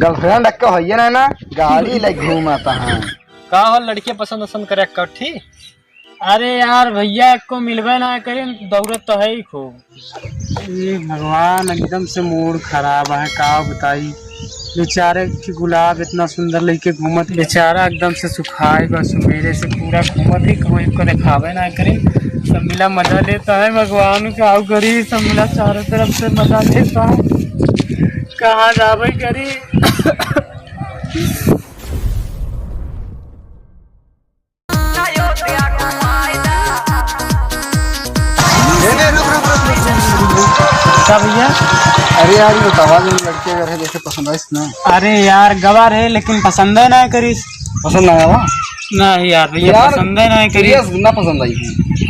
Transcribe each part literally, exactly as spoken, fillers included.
गर्लफ्रेंड अक्का होइए ना, ना, गाड़ी ले घूमता है। का हो लड़के पसंद वसंद करे अक्का, ठीक? अरे यार भैया, एको मिलबे ना करिन, दौड़त तो है ही खूब। ए भगवान, एकदम से मूड खराब है, का बताई। बेचारे की गुलाब इतना सुंदर लेके घूमत, बेचारा एकदम से सुखाए बा। सुबेरे से पूरा घूमत ही, कोई को देखावे ना करी। सब मिला मजा लेता है, भगवान का आओ करी, सब मिला चारों तरफ से मजा लेता है। कहाँ जावे करी। ए, ए, रुक, रुक, रुक, रुक, रुक, रुक। का भैया? अरे यार, ये बतावा, जो लड़के अगर है, जैसे पसंद आइस ना? अरे यार, गवा रहे, लेकिन पसंद है ना करिस। पसंद ना आवा? नहीं यार, भैया, यार, पसंद है ना करिस। Serious ना पसंद आई।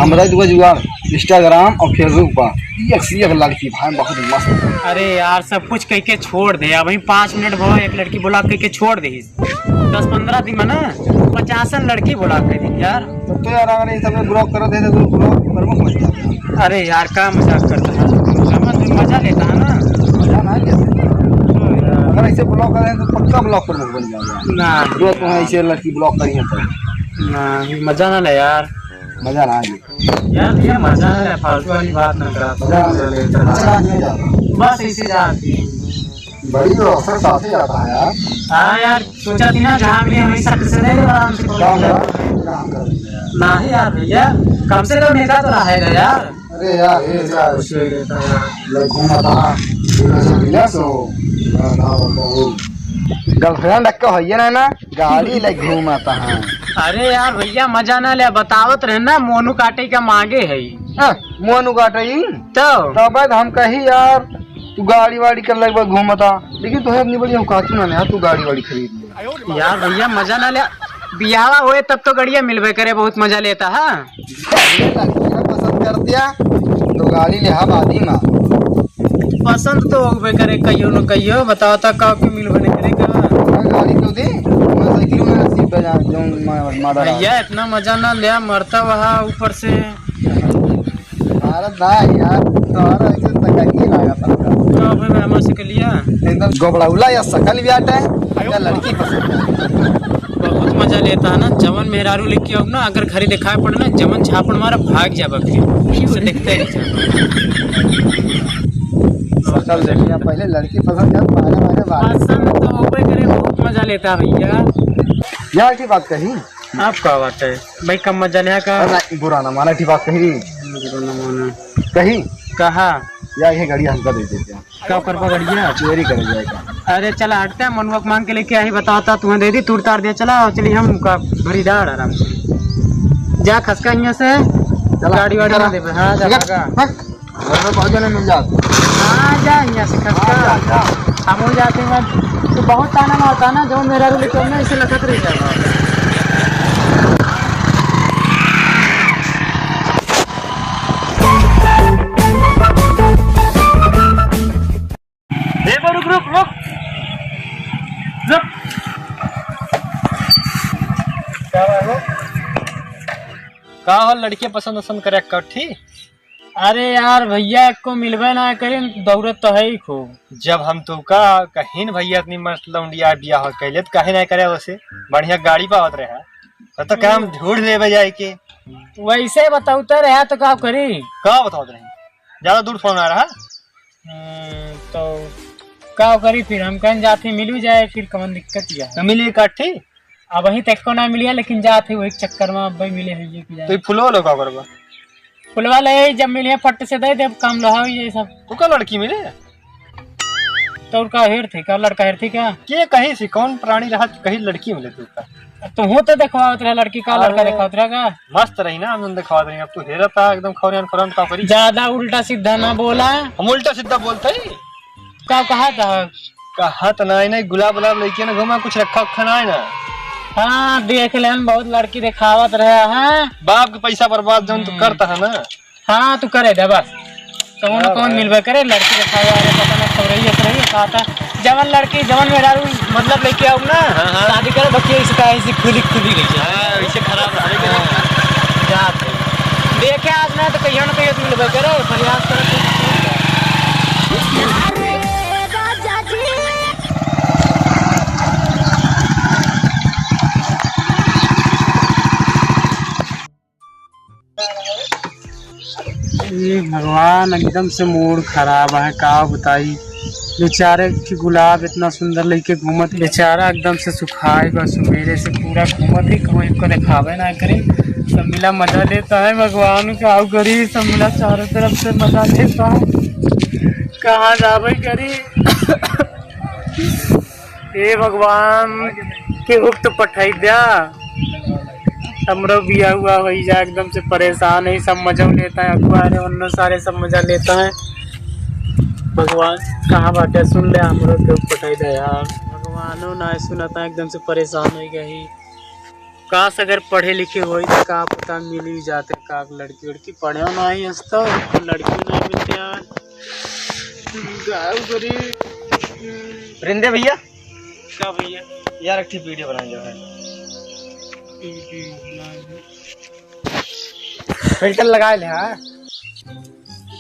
हमरा दुआ जुगाड़, Instagram और Facebook पर एक से एक लड़की भाई, बहुत मस्त। अरे यार, सब कुछ कह के छोड़ दे, अबहीं पाँच मिनट भवा एक लड़की block कह के छोड़ दे। दस पन्द्रह दिन में ना पचासन लड़की block कर दी यार। तब तो यार, अगर ये सब में block कर दे तो block प्रमुख बन जाता है। अरे यार, का मजाक करता है? समझ में मजा लेता है ना। मजा ना लेते। तो यार। अगर ऐसे block करें तो पक्का block प्रमुख बन जाएगा। ना। जो तुम्हें ऐसे लड़की block करी है तो। ना, ये मजा ना ले यार। मजा ना आए। यार, ये मजा ना ले, फालतू वाली बात ना करा। मजा ना ले। मजा ना आए। बस ऐसे जाती। बड़ी तो अक्सर साथे जाता है यार। हाँ यार, सोचा थी ना, जहाँ मिले वहीं सट से ले लो आराम से। काम करो, काम करो। नहीं यार भैया, कम से कम एक आध तो रहे ना यार। अरे यार, ये क्या कुछ ले लेता है यार। ले घूमता, ये तो सब बिना सो, बड़ा था वो। Girlfriend अक्का होइए ना, ना, गाड़ी ले घूमता है। अरे यार भैया, मजा ना ले, बतावत रहे ना, मोनू काटे का मांगे है। हाँ, मोनू काटे ही? तो? तब हम कही यार, तू गाड़ी वाड़ी कर लगभग घूमता, लेकिन तोहे अपनी बड़ी औकात ना है, तू गाड़ी वाड़ी खरीद ले। यार भैया, मजा ना ले, बियाहवा होए तब तो गड़िया मिलबे करे, बहुत मजा लेता है। ये लड़कियां पसंद कर दिया तो गाड़ी ले, हाँ, बादी माँ। पसंद तो होबे करे कहियो न कहियो, बताओ तो का के मिलबे नहीं करेगा। हाँ, गाड़ी तो दे, मोटरसाइकिल में सीट बजा, जो मा-, मारा भैया, इतना मजा ना ले, मरता वहाँ ऊपर से। अरे ना यार, तोहरा ऐसे सकल ही लागत है। का भाई, मैं हमारे सकलिया? एकदम गोबड़ौला या सकल भी आटा है, या लड़की पसंद है। बहुत मजा लेता है ना, जवन मेहरारू लेके आओ ना, अगर घरे दिखाई पड़े ना, जवन झापड़ मारा, भाग जाबा फिर। उसे देखते ही जाबा। सकल देखिया, पहले लड़की पसंद है, मारे मारे बात। पसंद तो होबे करे, बहुत मजा लेता है भैया। यार की बात कही? आप का बात है? भाई, कम मजा लेहा का? अरे, बुरा ना माना, ठीक बात कही। बुरा ना माना। कही? कहा? या ये गाड़ी हमका दे देते हैं। का करबा गड़िया? चोरी करे जाएगा। अरे, चला हटते हैं, मनुआ के मांग के लेके आई, बताता, तुम्हें दे दी, तूर तार दिया, चला, चली हम का भरी डाड़ आराम से। जा खसका हियां से, चला, गाड़ी वाड़ी चला। ना देबे। हाँ, जा निकल, भागा। हट। घर में बहुत जने मिल जाते। हाँ, जा यहाँ से खर्चा। हाँ, जा, जा। हम हो जाते हैं, तू बहुत ताना मारता ना, जो मेरा रूल तो मैं इसे लखत रह जाएगा। देखो, रुक, रुक, रुक। रुक। का हो, लड़के पसंद वसंद करे कट्ठी? अरे यार भैया, एको मिलबे ना करिन, दौड़त तो है ही खूब। जब हम तो का कहिन भैया, इतनी मस्त लौंडिया बियाह कैले तो काहे ना करे वैसे, बढ़िया गाड़ी पावत रहे, तो, तो काम ढूंढ लेबे जाए के। वैसे बतावते रहे तो का करी? का बतावत रहे? ज्यादा दूर फोन आ रहा। हम्म, तो का करी फिर? हम कहन जाते मिल भी जाए, फिर कौन दिक्कत या? तो मिली इकट्ठी? अब वहीं तक को ना मिलिया, लेकिन जात है वही चक्कर में, अब भाई मिले है ये कि तो ये फुलवा लो का करबा? फुलवा ले, जब मिलिया फट से दे देब, काम लो है ये सब। तू का लड़की मिले? तो और का हेर थे, का लड़का हेर थे का? के कहीं से कौन प्राणी रहा, कहीं लड़की मिले तू का? तो हूँ तो देखवावत रहे लड़की का, लड़का अरे, देखवावत रहे का? मस्त रही ना, हम देखवावत रही। अब तू हेरा था एकदम खौरियान खौरान का करी। ज्यादा उल्टा सीधा ना बोला। हम उल्टा सीधा बोलते ही। का कहा था? कहा तो ना, नहीं, गुलाब गुलाब लइके ना घूमा, कुछ रखा उखा ना है ना। हाँ, देख लेन, बहुत लड़की देखावत रहे हैं। बाप के पैसा बर्बाद जौन तू हम्म। करता है ना। हाँ, तू करे दे बस। कौन, हाँ कौन भाई। मिलबे करे, लड़की देखावे वाले पता ना, खौरई, खौरई, कहा था। जवन लड़की, जवन मेहरारू, मतलब, लेके आऊ ना, हाँ, हाँ। शादी करे, बकिया इसे कहा, इसे खुली, खुली रही है। हाँ, इसे खराब रहे। हाँ, जात है। देखे आज ना तो कहियो ना कहियो तो मिलबे करे, प्रयास करे। अरे राजा जी। ये भगवान, एकदम से मूड खराब है, का बताई। बेचारे की गुलाब इतना सुंदर लेके घूमत, बेचारा एकदम से सुखाए बा, सुबेरे से पूरा घूमत ही, कोई को दिखावे ना करी। सब मिला मजा लेता है, भगवान का आओ करी, सब मिला चारों तरफ से मजा लेता है। कहाँ जावे करी? हे भगवान, केहू के तो पठाई द्या। हमरो बिया हुआ होई जा, एकदम से परेशान है, सब मजा लेता है, अखबार है, उन्नो सारे सब मजा लेता है। भगवान कहाँ बाटे, सुन ले, हमरो केहू के पठाई द्या यार। भगवानो ना सुनता, एकदम से परेशान हो गई। काश अगर पढ़े लिखे होई तो का पता मिल ही जाते का लड़की उड़की। पढ़े ना ही हंसता, लड़की नहीं मिलते यार। गाँव गरीब। रिंदे भैया। का भैया? यार, एक ठे वीडियो बनाए जो है। वीडियो बनाए। फिल्टर लगा ले, हाँ।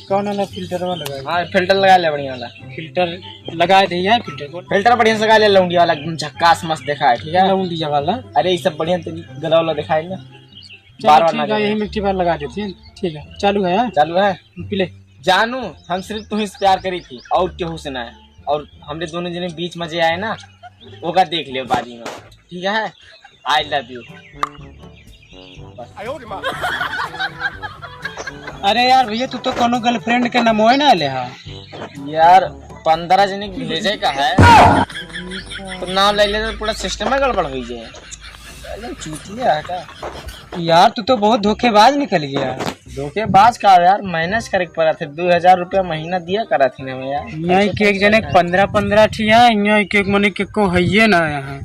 कौन वाला फिल्टरवा लगाए? हाँ, फिल्टर लगा ले बढ़िया वाला। फिल्टर लगा दे यार, फिल्टर को। फिल्टर बढ़िया से लगा ले, लौंडिया वाला, एकदम झक्कास मस्त देखा है, ठीक है? लौंडिया वाला। अरे, ये सब बढ़िया तरी गला वाला दिखाएगा। चलो, बार बार ना ठीक है, जाए। यही मिट्टी बार लगा देते हैं। ठीक है, चालू है, हाँ? चालू है। पी ले। जानू, हम सिर्फ तुम्हें से प्यार करी थी और केहू से ना है। और हमरे दोनों जने बीच में जे आए ना, ओका देख लियो बारी में, ठीक है? I love you। अरे यार भैया, तू तो कोनो गर्लफ्रेंड के नमवे ना ले हा। यार, पन्द्रह जने के भेजे का है, तो नाम ले ले तो पूरा सिस्टम में गड़बड़ हो जाए। एकदम चूतिया है का? यार, तू तो बहुत धोखेबाज निकल गया। धोखेबाज का यार, मैनेज करे के पड़ा थे, दो हजार रुपया महीना दिया करा थी ना यार। यहाँ के एक जने के पन्द्रह पन्द्रह ठी है, यहाँ के एक मने के को हइये ना यहाँ।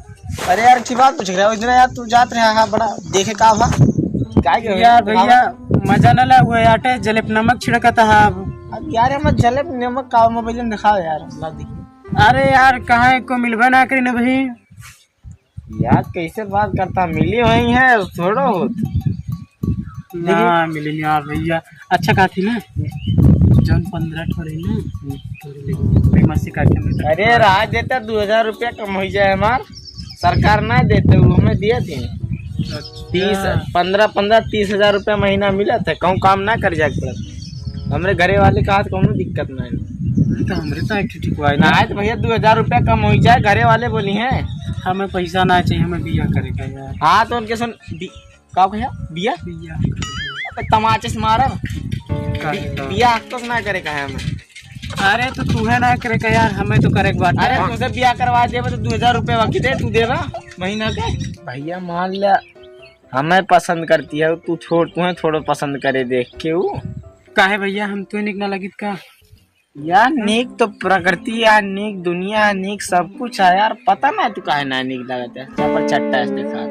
अरे यार, की बात पूछ रहा है? उस दिन यार तू जात रहा है, हाँ, बड़ा देखे का हुआ? काय के यार भैया, मजा ना ला, वो आटे जले पे नमक छिड़का था। अब यार, हम जले पे नमक का मोबाइल में दिखाओ यार, ला देखिए। अरे यार, कहाँ एको मिलबे ना करी ना भाई। यार, कैसे बात करता, मिली वही है, थोड़ो होत। ना, मिली नहीं यार भैया। अच्छा कहती ना, जौन पन्द्रह ठो रही ना, थोड़ी लेकिन फेमस से काटे में। अरे, रहा देता, दो हजार रुपया कम हो जाए हमार, सरकार ना देते, वो हमें दिए थे। अच्छा। तीस, पन्द्रह, पन्द्रह, तीस हजार रुपया महीना मिला था, कहूँ काम ना कर जाए पड़त। हमरे घरे वाले कहा तो कोनो दिक्कत ना है। तो हमरे तो एक ठो ठिकवाई ना। ना है तो भैया, दो हजार रुपया कम हो जाए, घरे वाले बोली हैं। हमें पैसा ना चाहिए, हमें बिया करे का यार। हाँ, तो उनके सुन, बि-, का कहा? बिया? बिया। अबे तमाचे से मारब। का बि-, बिया? बिया तो ना करे का है हमें। अरे, तो तू है ना करे का यार, हमें तो करे के बात अरे, है। तुझसे बिया करवा देबे तो दो हजार रुपया बाकी दे, तू देबा महीना के। भैया, मान लिया, हमें पसंद करती है, तू छोड़, तुम्हें थोड़ो पसंद करे देख के ऊ। काहे भैया, हम तो निक ना लगित का? यार, नीक तो प्रकृति है, नीक दुनिया है, नीक सब कुछ है यार। पता ना तू काहे ना नीक लगत है, चपर चट्टा ऐसे देखा।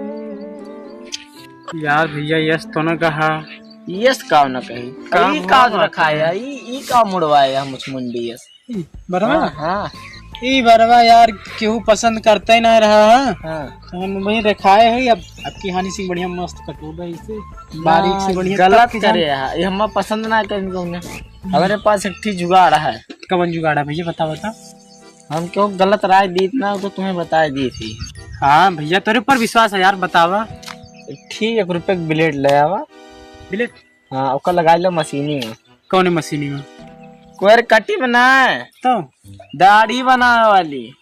यार भैया, यस तो ना कहा। यस का ना कही? का ई का हुआ रखा बात है? है? ई, ई का मुड़वा है मुछ मुंडी यस? ई बरवा? हाँ, हाँ। ई बरवा यार, केहू पसंद करते ही ना रहा है। हाँ। तो हम वही रखाए है, अब, अब की हानि से बढ़िया मस्त कटोर है इसे। ना, बारीक से बढ़िया गलत कट के करे जान। है, ये हमें पसंद ना करे कौन। हमारे पास एक ठी जुगाड़ है। कवन जुगाड़ है भैया, बता, बता। हम क्यों गलत राय दी ना, तो तुम्हें बता दी थी। हाँ भैया, तेरे ऊपर विश्वास है यार, बतावा। ठीक, एक रुपये की ब्लेड ले आवा। ब्लेड? हाँ, ओकर लगा लो मशीनी में। कौन मशीनी में? कोयर कटी में ना है। तो? दाढ़ी बनावे वाली।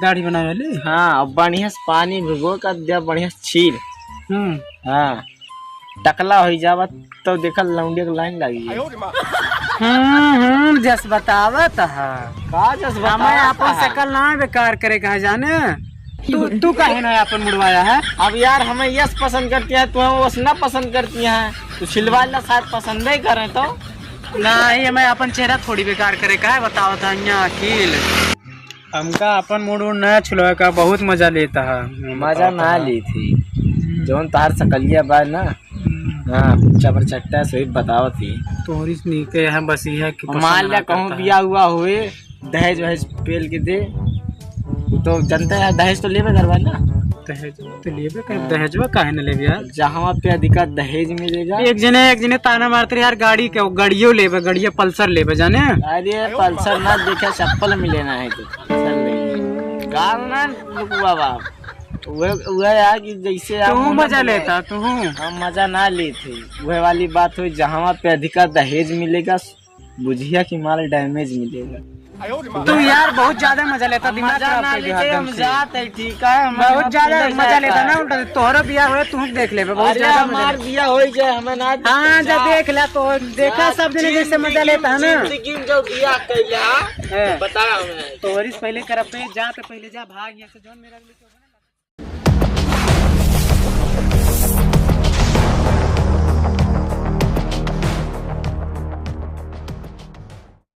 दाढ़ी बनावे वाली? हाँ, अब बढ़िया से पानी भिगो कर दे, बढ़िया से छील। हम्म। हाँ, टकला हो जावा तो देखल लौंडिया के लाइन लगी है। हम्म, हम्म, जस बतावत है। का जस बतावत हमें अपन है? शकल ना बेकार करे कहा जाने। तू, तू काहे ना अपन मुड़वाया है? अब यार हमें यस पसंद करती है, तू हमें वस ना पसंद करती है। तू सिलवा ला, शायद पसंद नहीं करे तो। नहीं, हमें अपन चेहरा थोड़ी बेकार करे का है, बताओ था यहाँ अकील। हमका अपन मूड वूड नया छुलवा का बहुत मजा लेता है। मजा ना ली थी। हम्म। जौन तार सकलिया बा ना, हम्म। हाँ, चपर चट्टा सही बतावत ही। तोहरी से नीके है बस यह कि पसंद मान ना लिया कहूँ करता है। बिया हुआ हुए, दहेज वहेज पेल के दे, तो जनता है, दहेज तो लेबे करवा ना। दहेज तो लेबे कर, हाँ। दहेजवा काहे न लेबे यार? जहाँ पे अधिका दहेज मिलेगा। एक जने, एक जने ताना मारते रहे यार, गाड़ी के, गाड़ियों लेबे, गाड़िया पल्सर लेबे, जाने? अरे पल्सर ना देखे, चप्पल मिले ना है तो पल्सर नहीं। गाल ना लुकुआ बाप। वह, वह यार कि जैसे आप तू मजा लेता, तू। हम मजा ना लेते। वह वाली बात हुई, जहाँ पे अधिका दहेज मिलेगा, बुझिया कि माल damage मिलेगा। तू यार बहुत ज्यादा मजा लेता, दिमाग खराब कर दिया एकदम से। जात है, ठीक है, हम बहुत ज्यादा मजा लेता ना, उल्टा तोहरो बियाह होए, तू देख लेबे, बहुत ज्यादा मजा लेता। बियाह हो जाए, हमें ना। हाँ, जा देख ला, तो देखा सब जने जैसे मजा लेता है ना। जिंदगी में जो बियाह कैला, हाँ। बता हमें। तोहरी से पहले करब, तो जा, तो पहले जा, भाग यहाँ से, जौन मेरा